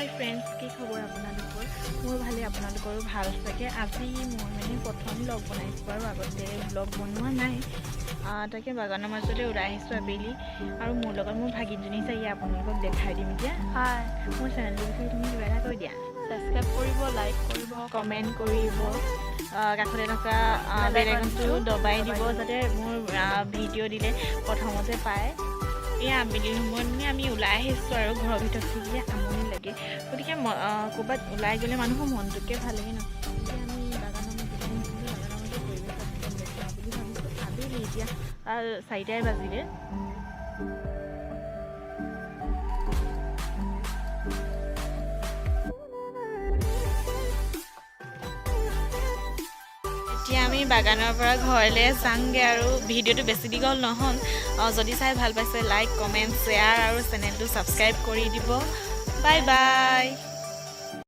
হাই friends, কি খবৰ আপোনালোকৰ? মোৰ ভালেই, আপোনালোকৰো ভাল চাগে। আজি মই মানে প্ৰথম ব্লগ বনাইছোঁ আৰু আগতে ব্লগ বনোৱা নাই। তাকে বাগানৰ মাজতে ওলাই আহিছোঁ আবেলি আৰু মোৰ লগত মোৰ ভাগিনজনী আছে, আপোনালোকক দেখাই দিম এতিয়া। হাই। মোৰ চেনেলটোৰ বিষয়ে তুমি কিবা এটা কৈ দিয়া। ছাবস্ক্ৰাইব কৰিব, লাইক কৰিব। কমেণ্ট কৰিব, কাষতে থকা বেল আইকনটো দবাই দিব, যাতে মোৰ ভিডিঅ' দিলে প্ৰথমতে পায়। এই আবেলি সময়ত মানে আমি ওলাই আহিছোঁ আৰু ঘৰৰ ভিতৰত থাকিলে আমনি লাগে, গতিকে ক'ৰবাত ওলাই গ'লে মানুহৰ মনটোকে ভাল লাগে ন। এতিয়া আমি বাগানৰ মাজতে আহিছিলোঁ, বাগানৰ মাজত পৰিৱেশ আপোনালোকক দেখুৱাওঁ বুলি ভাবিছোঁ। আবেলি এতিয়া 4টাই বাজিলে। এতিয়া আমি বাগানৰ পৰা ঘৰলৈ যাওঁগৈ আৰু ভিডিঅ'টো বেছি দীঘল নহ'ল। যদি চাই ভাল পাইছে, লাইক, কমেণ্ট, শ্বেয়াৰ আৰু চেনেলটো ছাবস্ক্ৰাইব কৰি দিব। Bye bye.